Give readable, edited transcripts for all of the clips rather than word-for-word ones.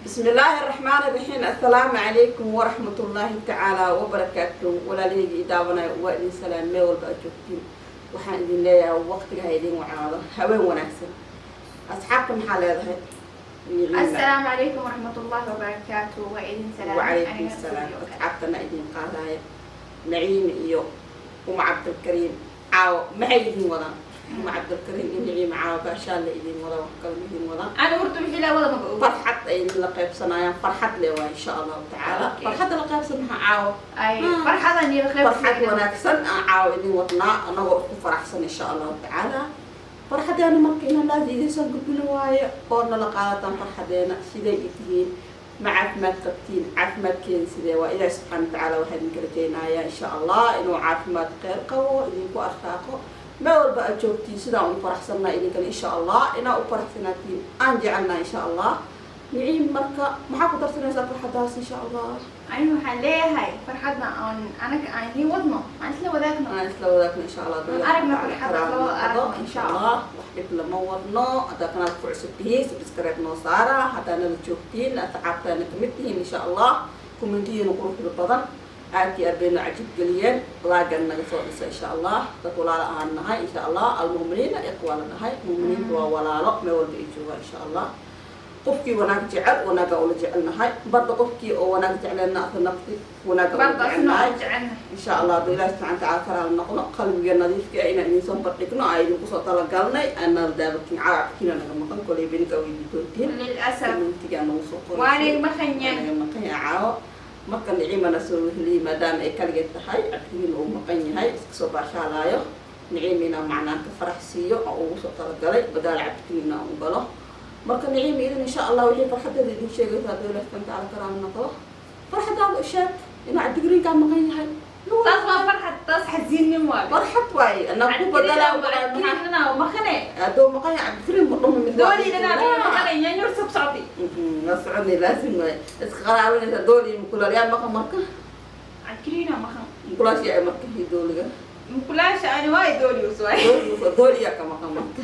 بسم الله الرحمن الرحيم. السلام عليكم ورحمة الله تعالى وبركاته. Walaalahayga daawanaya, waa idin salaam meel walba aad joogtiin. Waxaan idin leeyahay waqtiga ha idin wacaado, haween wanaagsan. Asxaabta, maxaa leedahay? السلام عليكم ورحمة الله وبركاته. وإذن سلام. وعليكم السلام. Asxaabtana idin qaadaya Naciim iyo Uma Cabdilkariim. Caawo maxay idin wadaan Uma Cabdilkariim iyo Naciim? Caawo baashaan la idin wadaa, wax kale ma idin wadaan. أنا ورد وحي لا ولا ما بقول. Farxad ay idin la qaybsanayaan, farxad le waa, insha Allahu tacaala. Okay. Farxadda la qaybsan maxaa caawo? أي فرحة إني بخير. Farxad wanaagsan aan caawo idin wadnaa, anagoo isku faraxsan, insha Allahu tacaala. Farxadeena marka inaan laada idin soo gudbino waayo oo nala qaadataan farxadeena. Siday i tihiin? Ma caafimaad qabtiin? Caafimaadkeena sidee waa? Ilaahi subxaana watacaala waxaa idinka rajaynayaa, insha Allah, inuu caafimaad kheyr qabo idinku arsaaqo meel walba aad joogtiin. Sidaan u faraxsannaa idinkana, insha Allah, inaa u faraxsanaatiin aan jecelnaa, insha Allah. Niciim, marka maxaa ku darsanaysaa farxadaas, insha Allah? أنا waxaan leeyahay farxadna aan anaga aan idin wadno aan isla wadaagno. Aan isla wadaagno, insha Allah. Aan aragno farxadda, isla wada aragno, insha Allah. Wax dhib lama wadno. Haddaa kanaad ku cusub tihiin, subscribe noo saara. Haddaa nala joogtiin, asxaabtaana kamid tihiin, insha Allah, commentiyiina quruxda badan aad iyo aad bayna cajib geliyeen, laagan naga soo dhisa, insha Allah. Dad walaalo aan nahay, insha Allah. Almu'miniina ikhwaala nahay, mu'miniintu waa walaalo meel walba ay joogaan, insha Allah. Qofkii wanaag jecel wanaaga ula jecelnahay barda, qofkii oo wanaag jecleena asa nafsi wanaaga ula barda asna jecelnahay. aan jecelnahay. Insha Allah, hadduu Ilahi subxana watacaala karaal noqdo, qalbiga nadiifka ah inaan idin soo bandhigno aa idinku soo talagalnay. Aanala daabatin caawabkiina naga maqan koley benika weydi doontiin. للأسف. Commentigaa nagu soo qoray. waana maqanyan. Naga maqan yahay caawo. Marka Niciimana soo weheliyey maadaama ay kaligeed tahay, cabdigiina uu maqan yahay, iska soo baashaalaayo. Niciim inaan macnaan ka farax siiyo oo ugu soo talagalay badaal cabdigiina aan u galo. Marka Niciim idin, insha Allah, wixii farxadeeda idin sheegaysa hadduu Ilahi subxana watacaala karaam noqdo. Farxadaada u sheeg inuu cabdigariinkaa maqan yahay. Taas waa farxad, taas xasiinnin waaye. Farxad waaye anaa ku badalaa. Cabdikariinna maqane. Hadduu maqan yahay Cabdikariin ma dhumi mid. Dooliina maqane yaanyur sab socdi. La soconay, laasim waaye iska qaraabanaysa. Dooli mukulaal yaa maqan marka? Cabdikariina maqan. Mukulaasha yaa marka iyo dooliga? Mukulaasha ani waay, doolius waay. Dooliyaa ka maqan marka.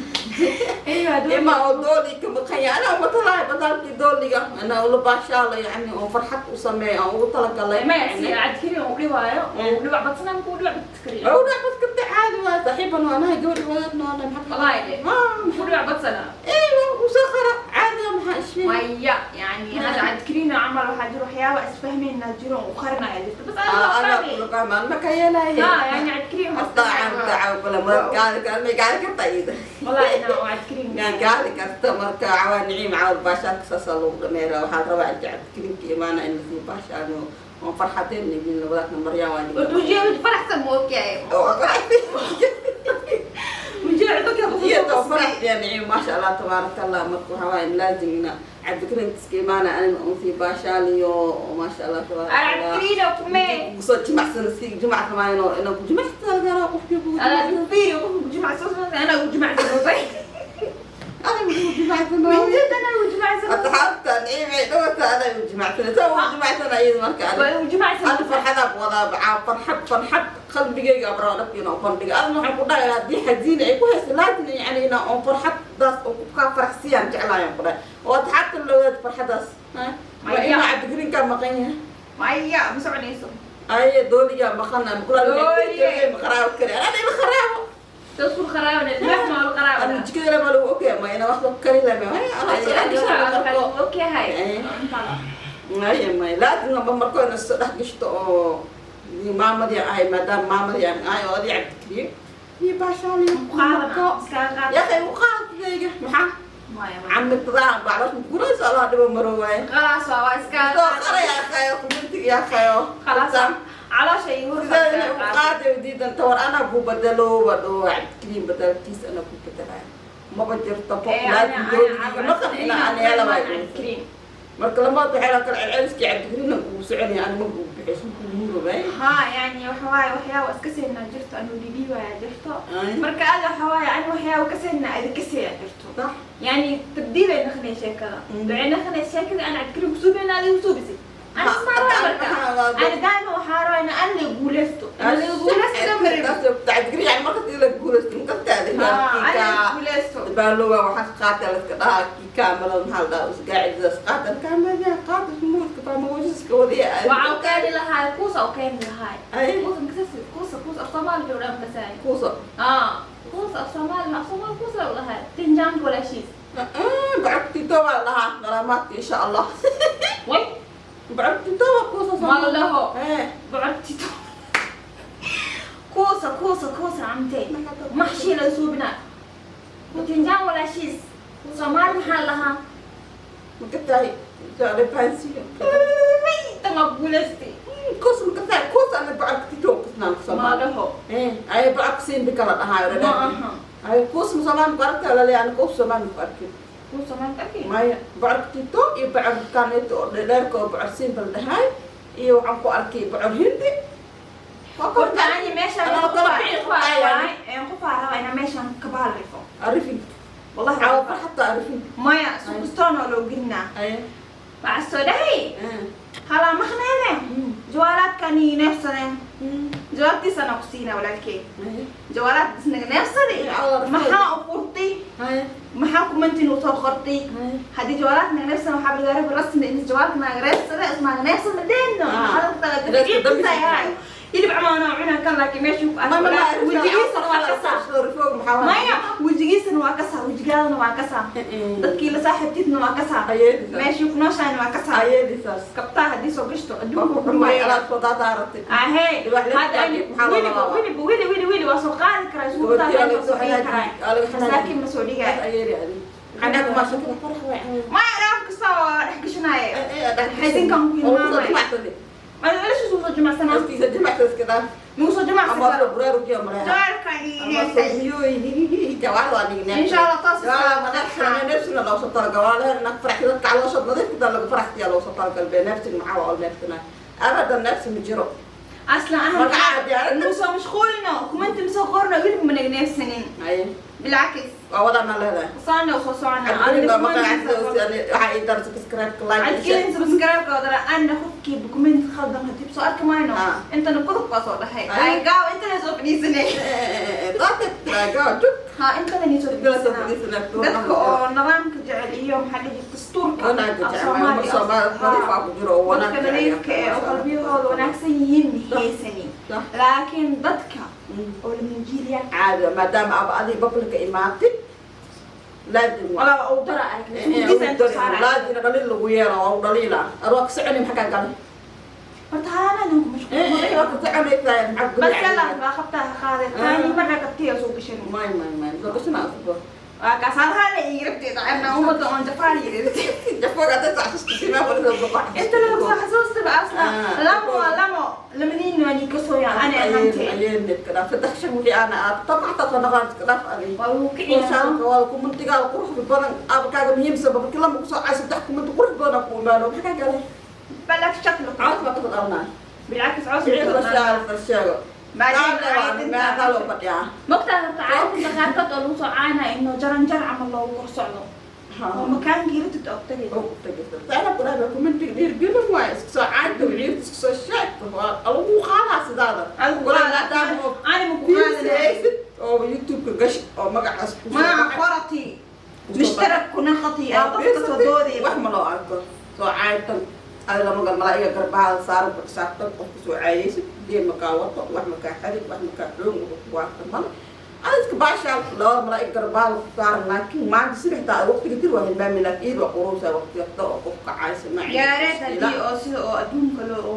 ايوه. Ima oo dooli ka maqan yahay, anaa matalaayo badaalkii dooliga, anaa ula baashaala, yani oo farxad u sameeyo aan ugu talagalay. ما يصير cabdikariin uu dhiwaayo, uu dhiwac badsanaa, markuu dhiwac badkariyo. Oo dhac bas karta, caadi waaye. Saaxiiban waa nahay, gabadh wadaadna waa nahay. والله إيه. maxaa uu dhiwac badsanaa. Eewa usoo qara, caadi waa, maxaa ishfii? maya, yani hada cabdikariin camal waxaa jiro waxyaaba isfahmayna jiro oo qarinaya jirto, bas ana waa anaa fahmay. Kula fahmaan ma ka yeelaaye. ها يعني cabdikariin Astaan tacaw kula ma gaali karta, gaali karta iyada. والله ina oo cabdikariin Yaa gaali karta. Marka cawaa Niciim cawal baashaadka saasaa lagu dhameera. Waxaa la rabaa inta Cabdikariinka imaana in lasii baashaano oon farxadeen idin wadaagna maryaan waa idin. وتوجيه فرحت موكي. وجيه iyo farax ya Niciim, maasha Allah, tabaaraka Allah. Marka waxaa waaye laazim ina Cabdikariinka iska imaana anina uun sii baashaaliyo, maasha Allah, tabaaraka Allah. cabdikariin kumee. Kusoo jimacsan si jimacsamayno inaan ku jimacsan garaa qofkii kugu انا jimacsan. فيري وجمع انا وجمع Ana kugu jimacsan. من جد انا وجمع. Asxaabta, Niciimay dhawata ana ugu jimacsan saa ugu jimacsan iyada marka ani وجمع. Ana farxadaa ku wadaa bacaa, farxad, farxad qalbigayga abraa dhabkiina oo bandhiga. Adna waxaan ku dhahay haddii xasiina ay ku hayso, laazim yani ina oon farxadaas oo kaa faraxsiyaan jeclaayaan ku dhahay oo asxaabta la wadaad farxadaas. Waa inaa Cabdigariinkaa maqan yahay. maya, ma soconayso. Aye, dooligaa maqan. Dooliye. Maqaraabo kale ana ila qaraabo. تدخل قراوة الواح مع ana القراوة. Jikada lama lagu ogyahay ma ina wax lagu kari lama. okay هاي. Maya, maya, laazim laba markoo ina soo dhex gashto oo maamadii ahay, maadaama maamadii aan ahay oo adii Cabdikariim iyo baashaaliyo. Ya akhay, u qaadayga maxaa camitadaa baclash mukurayso Allah dhibo maro waaye. خلاص waa iska Soo qara ya akhayo, commentiga ya akhayo. خلاص caloosha igu. Sidaa inay u qaaday diidan tawar anaa ku bedelo wadho Cabdikariim badalkiis anaa ku bedelaya maba jirto bo laazim doonigi maqan ina aan yeela waay. Marka lamaad waxay la kala celceliskii Cabdikariimna kugu soconaya ani ma kugu bixiyso kugu murubay. ها يعني waxawaaye waxyaaba iska siinaa jirto, anu dhidhiibaya jirto. Marka aad waxawaaye ani waxyaaba ka siinaa adi ka siiyaa jirto. Sax. يعني تبديل ay naqnay sheekada, waxay naqnay sheekada aan Cabdikariim kusuubina adiga kusuubisay. أنا أنا دائما waxaa rabaa in aan la guuleysto in la guuleysto markaas tacdigri yani markaas in la guuleysto markaas ana guuleysto baalooga waxaa qaata la iska dhahaa kii kaamalada maxaa la dhahaa isgaacidaas qaata kaamada qaata muudka baa mawjiska wadiya waxaa u keeni lahaa kuusa u keeni lahaa kuusa makasasi kuusa kuusa af soomaali bay udhaan kasaay kuusa kuusa af soomaali af soomaali kuusa u dhahay tinjaanka walaashiis bacagtito baa la dhahaa qaraamaadka insha allah way bacagtito waa kuusa ma la dhaho bacagtito kuusa kuusa kuusa camtee maxshii la suubinaa tinjaan walaashiis soomaali maxaa la dhahaa makatahay repansiyo tanga guuleystay kuusa makatahay kuusa ana bacagtito kusnaan ma soomaali dhaho ay bacagsiin bikala dhahaayo ma aha ay kuusa soomaali ku aragtaa laleeyahay ana kuusa soomaali ku arkin kuusa ma arkin maya bacagtito iyo bacagkaneeto oo dheerka oo bacagsiin bal dhahay iyo waxaan ku arkay bacor hindi horta ani meeshaan qofaa rabaa inaa meeshaan ka baalrifo arifin wallahi caawa farxadta arifin maya sukustoon oo loo gelinaa waxaa soo dhahay halaa maqneene jawaalaadkani neefsadeen jawaabtiisana ku siinaa walaalkey jawaalaad isnaga neefsaday maxaa u furtay maxaa kumantin usoo qortay haddii jawaalaad naga neefsana waxaa laga raba rasmi in jawaalka naga neefsada isnaga neefsada dheeno hadalka hilib camaana cuna kan laakiin meeshuu ku arkay wejigiisana waa kasaa maya wejigiisana waa kasaa wejigaadana waa kasaa dadkii la saaxiibtiidna waa kasaa meeshuu ku nooshaayna waa kasaa kabtaa haddii soo gashto adduunka ku ahey hadda ani wiliba wili wili wili waa soo qaadi karaa iskuutaas soo dhigi karaa laakiin ma soo dhigaayo maya dhaaf kasta waa dhex gashanaaye xaysinkan ku hilmaamaya ما ليش وصل جمع سنة؟ جمع كده موسى جمع سنة أما برارو كيا مرة إن شاء الله تصل لا نفسنا لو سطر جوالها إنك فرحت على وسط نظيف كده لو فرحت يا لو سطر قلبي نفسي معاه ولا نفسنا أبدا نفسي مجرب أصلا أنا موسى مشغولنا كمان مصغرنا قلب من نفسنا أي بالعكس والله ما لا وصلنا وخسرنا أنا ما قاعد يعني سبسكرايب لايك عاد سبسكرايب قادر أنا خفكي بكومنت خلدم هتجيب سؤال كمان أنت نقطة قصة هاي هاي قاو أنت اللي سوف نيسني ها أنت اللي سوف نيسني dadka oo nidaamka jecel iyo maxaa la yidhi dastuurka dadka nadiifka ee oo qalbiyahooda wanaagsan yihiin mahaysani laakiin dadka oo la minjiiliya caadi maadaama aba adiga bablika imaatid laazim walaa uu dara laazim dhaliil lagu yeelo oo dhaliila arwaa ka soconi maxaa kaa galay horta haanaan ku mashquul waa ka soconaysaa maxaa bas yalla baa qabtaa ha qaadee taani marna qabtiya soo gashan may may may soo gashanaa usbo kaasaan iirabteeda ana ummadda oon jafaar yirabtay jafaar hadda xasuusti ma wada soo inta la soo xasuusti ba asla lamo lamo lamadiin wani ka soo yaa ana ahantay ayeen kala saddex shan wixii ana aad tabacta soo dhaqaan iska dhaaf adi waa uu kiciyaa waa ku muntiga qurux badan abkaaga muhiimsan markii lama ku soo cay saddex kumanti qurux badan ku imaano maxaa ka galay balak shaklo caws ma ka soo dhalnaa بالعكس عوز بعدين ما قالوا بديا مقتها تعرف انت قاركod oo lagu soo caynaa inuu jaran jar camal loogu kor socdo oo makaankii ratid og tagay og tagay taana quraaba kumentiga dhiirgelin waayo isku soo caynta wiciirta isku soo sheegta waa lagu qaadaa sidaada ani ma ku qaadanaysid oo youtube-ka gash oo magacaas ku magaca qorati mushtarak ku naqati aa qofka soo doodaya wax ma loo arko soo cayntan ada lama malaa'iga garbaha saaran ku xisaabtan qofka soo caayaysid dee makaa wato wax makaa xarig wax makaa xoog wax kuwaarta male adiska baashaa labada malaa'iga garbaha ku saaran laakiin maanta sida xitaa waqtiga dir waa hilmaami laakiin iyada waa quruusaa waqti kasta oo qofka caaysa ma yaareed haddii oo sida oo adduunka loo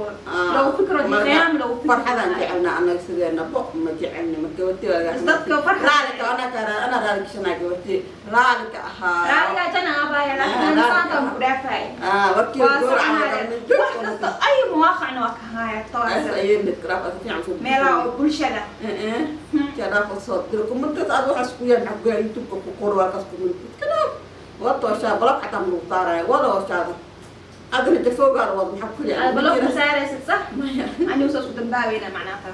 loogu fikro qiyaam loogu fikro farxadaan jecelnaa annaga sideena bo ma jecelni ma gabarti dadka farxad raalika anaa raali gashanaa gabarti raalika ahaa raaligaa jana abaaya laakiin saantaan ku dhaafay warkii wax kasta ay muwaaqacna waa ka haaya meelaha oo bulshada kumantaas aad waxaas ku yahay maxaa ku yahay youtube-ka ku qor waa kaas kumantid kana waa tooshaa balab xataa ma lagu saaraayo wada hooshaada adina jafoogaada wad maxaa ku yahay balab ma saaraysid sax maya anigu saas u dambaabeyna macnaha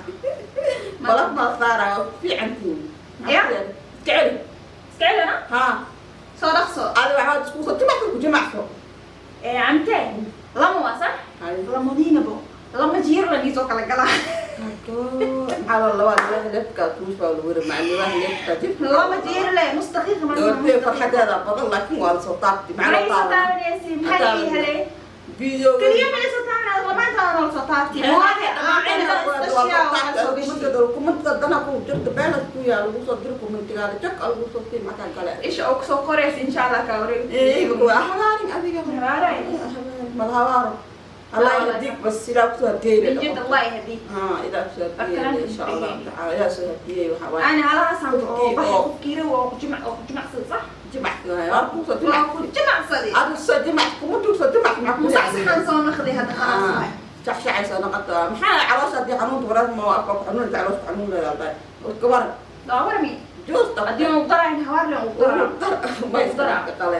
balab ma saaraayo waa ku fiican tihiin ya iska celi iska celi ana ha soo dhaqso adi waxaad isku soo jimacso ku jimacso camtee lama waa sax Lamadiinabo lama jiiro la niisoo kala galaa. Maxaa labaa leefka tuus baa lagu yiri macallin leefka jib. Lama jiiro le nus daqiiqa ma. Gabartay farxadeeda badan, laakiin waa la soo taabtay. Maxay soo taabanaysi? Maxay ii helay? Video kaliya ma soo taabanay, lamaantaada noo soo taabtay. Kumanta dana ku jirta beelad ku yaal lagu soo diro kumentigaada jak lagu soo tii makaa gale. Isha oo kusoo koraysa insha Allah kaa wareeg. Habaarin adiga. Habaaray. Malhabaaro Allah yahdiik bas sidaa kusoo hadeeyay. من جد الله يهديك. Ha, ilaa kusoo hadeeyay insha Allah tacaala yaa soo hadeeyay waxa waaye. انا على راسي qofkiira waa ku jimac oo ku jimacsan sax. Jimacsi waa kusoo waa ku jimacsi. jimacsaday. Adigu soo jimac kuma tuugso jimac maxaa ku musaxsaxan soo naqday hadda khalaas. Shacshacaysa noqota maxaa caloosha haddii xanuunta warar ma afka ku xanuunaysa caloosha ku xanuun leedahay gabar. Daawarmi. Juusta. haddii uu darayn hawaar leen uu daraa. Ma iskaqale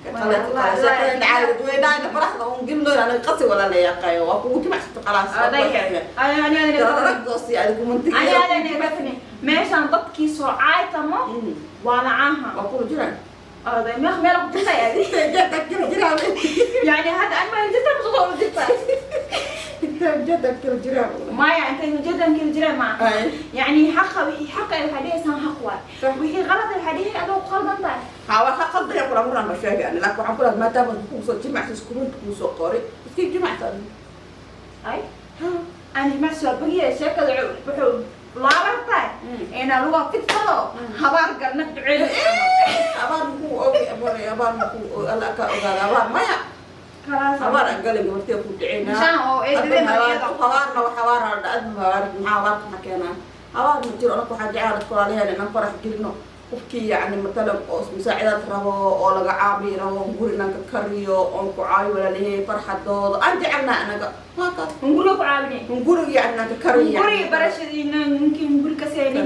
dadweynaha faraxda uun gelino anaga qasi wala la yaqaayo waa kugu jimacsata khalaas. Meeshaan dadkii soo caaytamo waa lacaaha. Waa kula jiraan. Oday meel meel ku jirta yani. يعني هذا انا ما جدا مصدق جدا. Inta kala jiraan. maya intay جدا kala jiraan ma يعني حقها wixii xaqa waxaa dhehaysaa xaq waay, wixii qalad waxaa dhehay adoo qaldan tahay. Ha, waa ka qaldaya kula muran ma sheegay ani, laakiin waxaan ku lahaa maadaama kuu soo jimacsi iskuminta kuu soo qoray iska jimacsan. Ay aan jimacsi waa bagiya sheekada wuxuu laaban tahay inaa lugaa fidsado habaar galna duceeyo. Abaar makuu ogi abaar makuu alla ka ogaada abaar maya. خلاص. Habaar aan galin gabartee ku duceynaa. Mishaan oo eedadeen. Habaarna wax habaar adma habaar maxaa habaarka maxaa keenaa habaar ma jiro. Anaka waxaan jecel dadka walaalaheen inaan farax gelino qofkii yacni matalan oo musaacidaad rabo oo laga caabi rabo guri inaan ka kariyo oon ku caawiyo walaalahey farxadooda aan jecelnaa anaga waa kaas. Hunguriga ku caawinay. Guriga yacni inaan ka kariyo. Hunguriga barashadiina ninkii hunguri ka seeni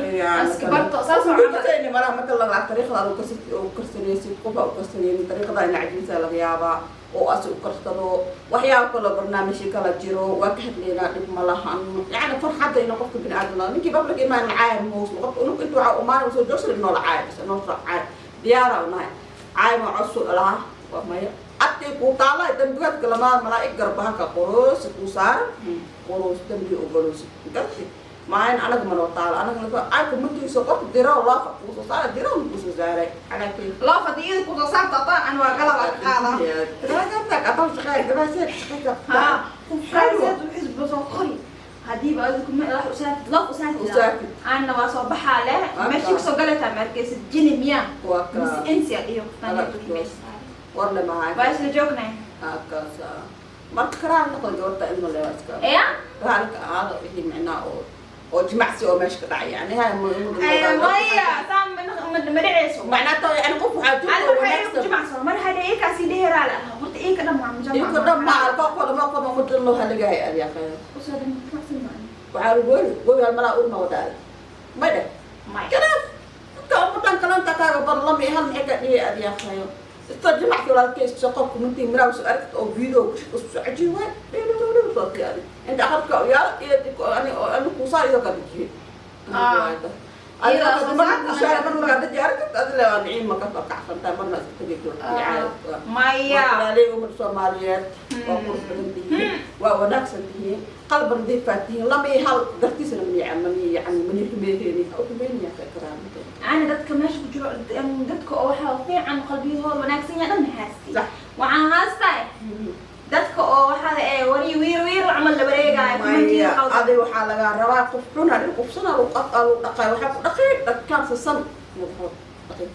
aski barto saas oo camal. Kasayni malaha marka la dariiqda aad u karsanaysid qofa u karsanaynin dariiqada ina cajiibsa laga yaabaa oo asi u karsado waxyaabo kaloo barnaamijyo kala jiro waa ka hadlaynaa dhib ma lahan yacni farxadda ina qofka bini aadam ninkii public imaan caaya moos qofka unug inta waxaa umaan soo joogsan inoo la caaya bas inoo soo caaya diyaara unahay caaya ma codsu dhalaha waa maya adkay kuu taala dambigaadka lamaa malaa'ig garbaha ka qoroosi kuu saaran qoros dambi ogoloosi garti maayan anaga manoo taalo anaga ay kumatiiso qof diro laafa kuu soo saara diro kuu soo saaray calaa kayf. Loo fadhiyo ku soo saarta taa an waa galab ka qaada. Ha qofkaas xisbu soo qori hadii ba adigu ma wax usaafid loo usaafid. Usaafid. Ana waa soo baxaa leh meeshii kusoo galataa markaysa jini miya mise insi iyo warle mahay. Waa isla joognay. Marka karaan noqon gabarta ilmo leewaska ya raalka aado wixii micnaa oo oo jimacsi oo meesha ka dhacay yani hay. Maya saa ma dhaceyso. Macnaa taa yani qof waxaa Adiga jirta waxay ku jimacsan mar hada iyakaasi dheeraa la horta iyaka dhan waa mujamac. Iyaka dhan ma alka qof ma qof ma dhan loo halagahay adiga khayr. Usoo dhan jimacsan ma waxaa lagu weri webi hal malaa urma wadaada may dheh. Maya. Kanaaf dadka ummadan kalanta kaaga badan lama hal maxay ka dhigay adiga khayr ista jimacsi walaalkay isku soo qofku mintii miraa soo aragtid oo video isku soo cajiib waay dheelo dheelo soo tiyaari inta akhadka yaal iyo ani ani kuusaa iyo ka dajiyay. Iyadoo soo marka saarta kuusaa marna laga dajiy aragtid adila waa niciima ka soo kacsantaa marna iska tegay Maya. Walaalay umad Soomaaliyeed waa qurux badan tihiin, waa wanaagsan tihiin, qalban nadiifaad tihiin lama iyo hal dartiisana mani yani mani xumeeheyni ha u xumeynaya ka karaamada. Ana dadka meesha ku jiro dadka oo waxaa fiican qalbiyahooda wanaagsan yahay dhan haastay. Sax. Waxaan haastay dadka oo waxaa ee wari wiir wiir camal la wareegaayo Maya aday waxaa lagaa rabaa qof xuna in qofsana lagu lagu dhaqay waxaa ku dhaqay dadkaan sasan madaxood dhaqay.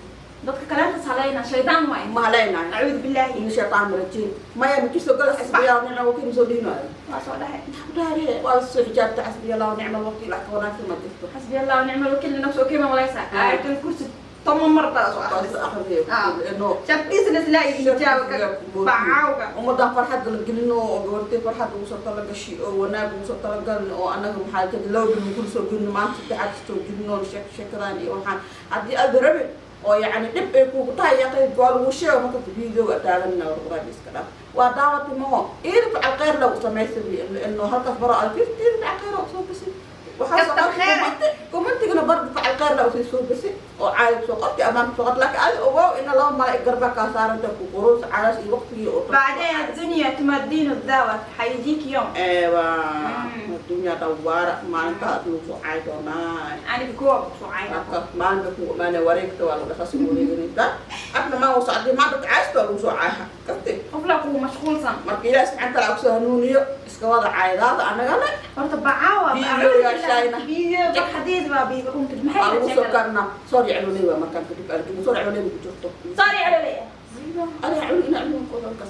Dadka kaleenta salayna shaydaan waay. Ma halaynayo. Acuudu billaahi. In shaytaan rajiim maya ma jirto gal xasbiya allah nicma wakiil soo dhiinayo. Waa soo dhahay. Dhaare waa soo xijaabta xasbiya allah nicma wakiil wax ka wanaagsan ma jirto. Xasbi allah nicma wakiil nafsu okay ma walaysa aayatul kursi toban mar baa soo Waa akhrisay. akhriyo inuu shartiisana isla ijaabka bacaawga. Ummadan farxad la gelino oo gabartay farxad ugu soo talagashi oo wanaag ugu soo talagalin oo anaga maxaa jira laba bil kula soo gelino maanta saddexaad soo gelino sheek sheekadaan iyo waxaan haddii aad rabin oo yacni dhib ay kugu tahay yaqay waa lagu sheego marka videoga taaganna warqadaad iska dhaaf waa daawati maho iida facal khayr lagu samaysay inuu halkaas baro aad fiirti iida facal khayr usoo bisi. كتر خيرك. Commentigana barda facal khayr la usii soo bisi oo caadi soo qorti amaan soo qort, laakiin adi ogow ina laba malaa'ig garba kaa saaranta ku quruus calaas iyo waqtigii oo بعدين الدنيا تمدين الدعوة، حيجيك يوم. Ewa, adduunya dhawaara, maalintaas lagu soo caayi doonaa. أنا بكوب شو عايزة. Marka maalinta ku imaanaya wareegta waa lagu dhaqasi wareeganaysaa adna maa socday maanta caaysta waa lagu soo caaya kasti. قفلك ومشغول صم. Marka Ilaah subxana wataala kusoo hanuuniyo iska wada caaydaada annagana. Horta bacaawa. Video yaa shaayna. Video barxadeed baa biiga runta. Waa maxay lagu soo karnaa soor yacloley waa markaan kadib argin soor yacloley ku jirto. Sorry علي. Adiga cuni ina cuni koodan kas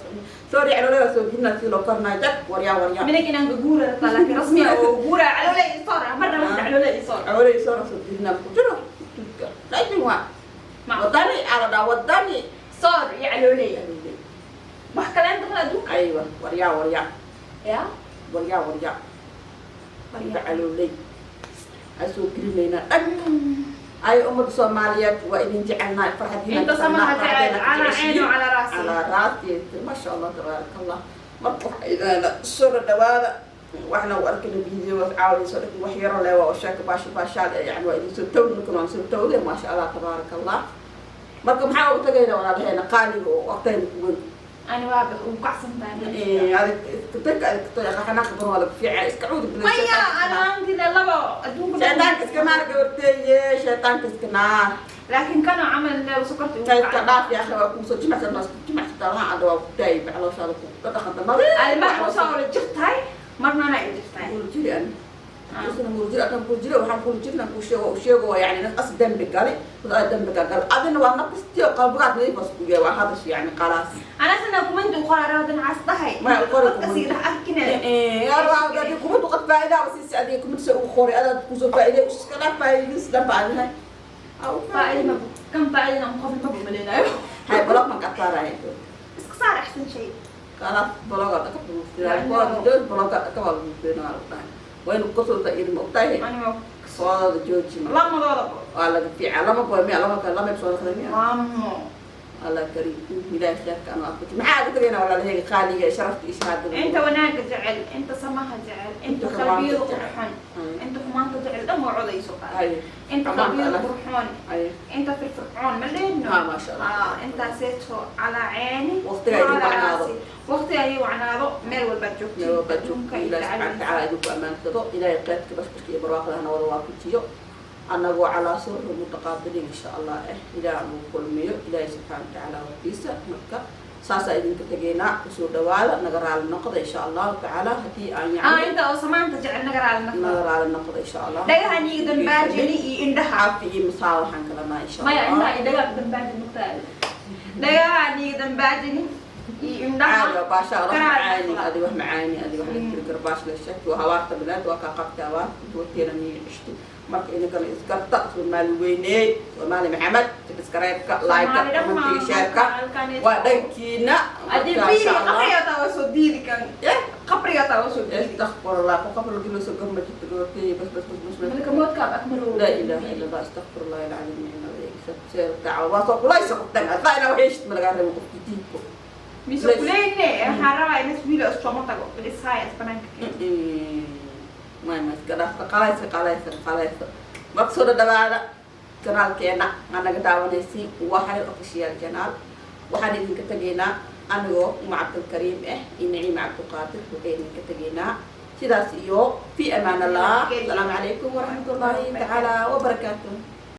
soor yacloley waa soo gelinaa si loo karnaa jag waryaa waryaa. منك إن قورة لكن رسمي قورة على ولا صار مرة واحدة على ولا صار. Coley soor soo gelinaa ku jiro laakiin waa wadani ala dhaa wadani. صار يا علولي wax kale inta kala adduunka. Aywa, waryaa waryaa. Ya. Waryaa waryaa calooley aan soo gelinaynaa dhag ay ummadda Soomaaliyeed waa idin jecelnahay farxadiina. Inta samaha jecel على عيني وعلى راسي. Calaa raasi, maasha Allah, tabaaraka Allah. Marka waxa idin soo dhawaada waxna u arkayna video caawinayso dhig wax yaro leh waa sheeko baashi baashaal yani waa idin soo tawni kan waan soo tawde, maasha Allah, tabaaraka Allah. Marka maxaa ugu tagayna walaalaheena qaaliga oo waqtayna ku weyn? أنا واقف وقعصن ثاني. Adig dadka adig xanaaq badan waa laga fiican iska cuudi. maya, أنا عندي لبا أدوك. Shaytaanka iska naar gabarteeye, shaytaanka iska naar. لكن كانوا عمل وسكرت. Kaydka dhaaf ya akhi, waa kuusoo jimacsan jimacsataa waxaan cadda waa ku daayay calooshaada ku dhaqanta nadiif. الماء وصار جرتاي مرنا أنا جرتاي. Kula jiri ani isna kula jiri akan kula jiri waxaan kula jirna ku sheego u sheego waa yani as dambi gali dad dambi gal adina waa naqistiyo qalbigaad nadiif bas ku yahay waa hadash yani qalaas. أنا سنة كمان قرار هذا عصتها. ما qori. كثير أحكينا. Yaa kuma duqad faa'iida bas si adiga kuma soo u qori adaad ku soo faa'iiday iska dhaaf faa'iidis dhan baa adiga. فائدة ما كم فائدة مقابل ما بملينا. Hay block man ka saaraya. بس صار أحسن شيء. Kalaas bloga ka buufiyay bloga ka waa buufiyay waynu kusoo ta'iir ma ogtahay. أنا ما Soo jooji. لما ضرب. Waa laga fiican lama boy miya lama kale lama soo noqday miya. لما. Allah kariim, ilaahay khayrka aan waafaji. Maxaa ugu tagayna walaalahayga qaaliga sharafta iyo shahaadada? أنت وناك جعل أنت سماها جعل أنت أنت خلبيض حمانت جعل. قرحون أنت حمانت جعل دم وعضي سقال. Hay. أنت حمانت خلبيض الله. قرحون. Hay. أنت في الفرعون ملينا. ها ما شاء الله. آه أنت سيتو على عيني وقتها يجي وعلى وعناضو. راسي. وقتها يجي وعناضو ميل والبجوك. Meel walba joogto Ilaahay subxaana watacaala idinku ammaansado, Ilaahay qaybka bashbashka iyo barwaaqada hana wada waafajiyo annagoo calaa surri mutaqaabiliin insha Allah ilaah nagu kulmiyo Ilaahay subxaana watacaala waqtiisa. Marka saasaa idinka tegaynaa, kusoo dhawaada, naga raali noqda insha Allahu tacaala haddii aan آه yani أنت أو سمانت جعل نقرأ على النقطة. Naga raali noqda insha Allah. dhagahan iyo dambaajini iyo indhaha. Caafi iyo masaa waxaan kalanaa insha maya Allah. Indhaha iyo dhagaha dambaajini mugtaa, dhagahan iyo dambaajini iyo indhaha. Caadi waa baasha wax Karaar macaani noqda. Adi wax macaani adi wax la tiri karo baash la sheegto waa habaarta bilaad waa kaa qabta habaar duwarteena niyo cishti. Marka idinkana isgarta Soomaali weyneey, Soomaali Maxamed, subscribe-ka, like-ka, commentiga, share-ka waa dhankiina. Haddii Marka, fiiri insha Allah. Qabriga taa waa soo diidi kan. Eh? Qabriga taa waa soo diidi. Astaqfir Allah, ku qabro gilo soo gama jirto gabarteey bas bas bas bas bas. Malka moodkaab akmarow. لا إله إلا الله، استغفر الله العظيم من سير دعوة واسو كليس قفتن أطلعنا وحيشت من غير وقفت ديكو. Mise kuleyne waxaan rabaa inas wiil iskuma tago bilishaay banaanka. Ma ma iska dhaafta qalaysa qalaysa qalaysa. Marka soo dhawaada kanaalkeena aa naga daawanaysiin waa Xariir Official channel. Waxaan idinka tegaynaa anigoo Uma Cabdulkariim iyo Naciima Cabdulqaadir, waxay idinka tegaynaa sidaas iyo fi amaan Allah. Asalaamu calaykum waraxmatullaahi tacaala wabarakaatuh.